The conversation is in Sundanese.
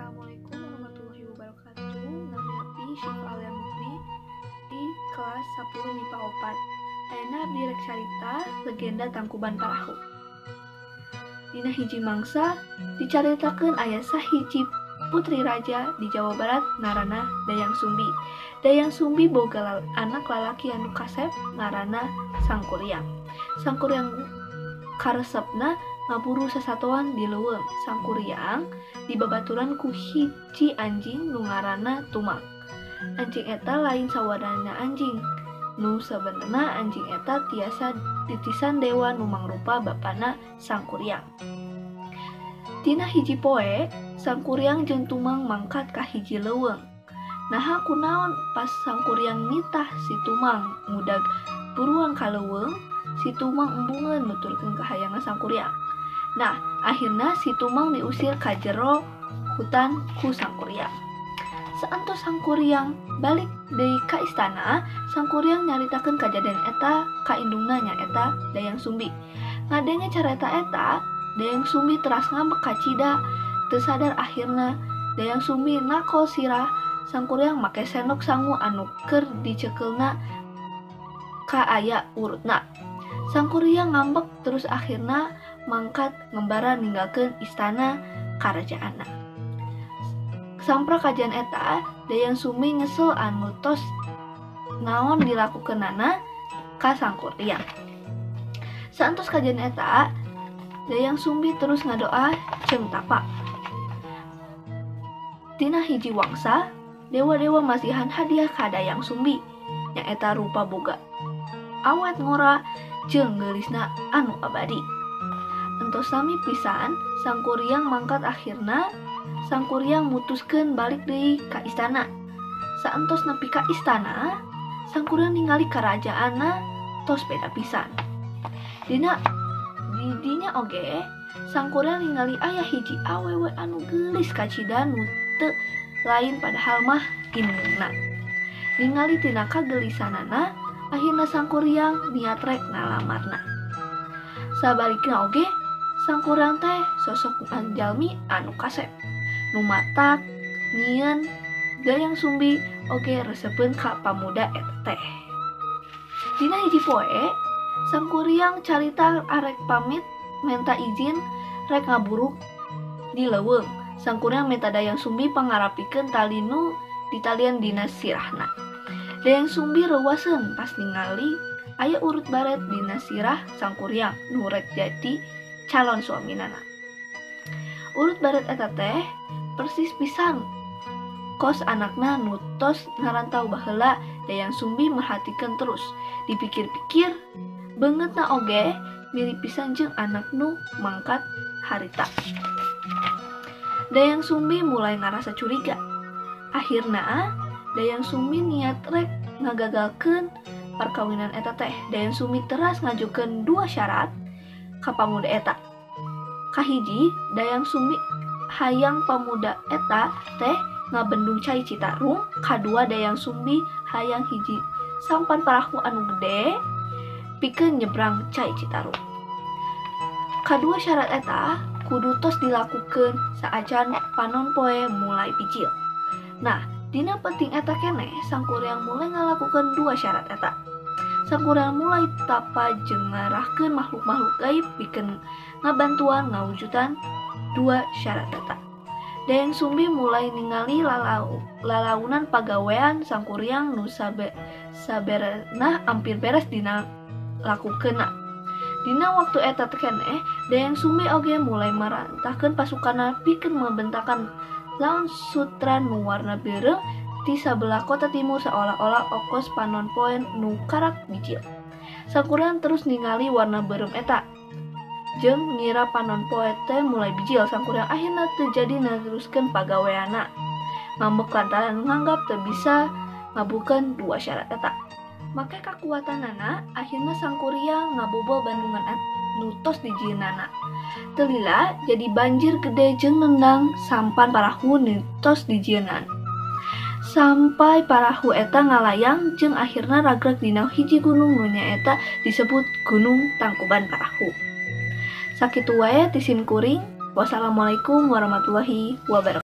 Assalamualaikum warahmatullahi wabarakatuh. Nami abdi Syifa Alia Mukni di kelas 10 MIPA 4. Ayeuna abdi rek carita legenda Tangkuban Parahu. Dina hiji mangsa dicaritakeun aya sahiji putri raja di Jawa Barat ngaranna Dayang Sumbi. Dayang Sumbi boga anak lalaki anu kasep ngaranna Sangkuriang. Sangkuriang karesepna ngaburu sasatoan di leuweung. Sangkuriang dibabaturan ku hiji anjing nu ngaranna Tumang. Anjing eta lain sawadana anjing. Nu sabenerna anjing eta tiasa titisan dewa nu mangrupa bapana Sangkuriang. Tina hiji poe, Sangkuriang jeung Tumang mangkat ka hiji leuweung. Naha kunaon pas Sangkuriang nitah si Tumang ngudag buruan ka leuweung, si Tumang embungeun nuturkeun kahayangan Sangkuriang. Nah, akhirna si Tumang diusir ka jero hutan ku Sangkuriang. Saentos Sangkuriang balik deui ka istana, Sangkuriang nyaritakeun kajadian eta ka indungna nyaeta Dayang Sumbi. Ngadenge carita eta, Dayang Sumbi teras ngambek kacida, teu sadar akhirna Dayang Sumbi nakol sirah Sangkuriang make sendok sangu anu keur dicekelna ka aya urutna. Sangkuriang ngambek terus akhirna mangkat ngembara ninggalkeun istana karajaanna. Sampra kajian eta, Dayang Sumbi nyesel anu tos naon dilakukeunana ka Sangkuriang. Saentos kajian eta, Dayang Sumbi terus ngadoa jeung tapa. Tina hiji wangsa, dewa-dewa masihan hadiah ka Dayang Sumbi, nyaeta rupa boga awet ngora jeung geulisna anu abadi. Entos sami pisan, Sangkuriang mangkat akhirna Sangkuriang mutuskeun balik deui ka istana. Saentos nepi ka istana, Sangkuriang ningali karajaanna tos beda pisan. Dina didinya oge, Sangkuriang ningali aya hiji awewe anu geulis kacida nu teu lain padahal mah indungna. Ningali tina kageulisanana, akhirna Sangkuriang niat rek ngalamarna. Sabalikna oge, Sangkuriang teh sosok jalmi anu kasep, nu matak nyieun Dayang Sumbi oge resepeun ka pamuda eta teh. Dina hiji poe, Sangkuriang carita arek pamit menta izin rek ngaburu di leuweung. Sangkuriang menta Dayang Sumbi pangarapikeun tali nu ditalian dina sirahna. Dayang Sumbi reuwaseun pas ningali aya urut baret dina sirah Sangkuriang nu rek jadi calon suaminana. Urut baret eta teh persis pisan kos anakna nu tos ngarantau baheula. Dayang Sumbi merhatikeun terus. Dipikir-pikir beungeutna oge mirip pisan jeung anak nu mangkat harita. Dayang Sumbi mulai ngarasa curiga. Akhirna Dayang Sumbi niat rek ngagagalkeun perkawinan eta teh. Dayang Sumbi teras ngajukeun dua syarat ka pamuda eta. Kahiji, Dayang Sumbi hayang pamuda eta teh ngabendung cai Citarum. Kadua, Dayang Sumbi hayang hiji sampan parahu anu gede pikeun nyebrang cai Citarum. Kadua syarat eta kudu tos dilakukeun saacan panon poe mulai bijil. Nah, dina penting eta keneh Sangkuriang mulai ngalakukeun dua syarat eta. Sangkuriang mulai tapa jeung ngarahkeun makhluk-makhluk gaib pikeun ngabantuan ngawujudan dua syarat eta. Dayang Sumbi mulai ningali lalaunan pagawean Sangkuriang nu saberenah ampir beres dina lakukeunna. Dina waktu eta keneh, Dayang Sumbi oge mulai marantahkeun pasukanna pikeun mabentakan laun sutra nu warna beureum di sabelah kota timur seolah-olah okos panon poe nu karak bijil. Sangkuriang terus ningali warna beureum eta jeung ngira panon poe teh mulai bijil. Sangkuriang akhirna teu jadi neruskeun pagaweanna. Ngambek lantaran nganggap teu bisa ngabulkeun dua syarat eta. Make kakuatanana, akhirna Sangkuriang ngabobol bandungan nu tos dijieunana. Teu lila jadi banjir gede jeung nendang sampan parahu nu tos dijieunana. Sampai parahu eta ngalayang jeung akhirna ragrag dina hiji gunung nu nyaeta disebut Gunung Tangkuban Parahu. Sakitu wae ti sim kuring. Wassalamualaikum warahmatullahi wabarakatuh.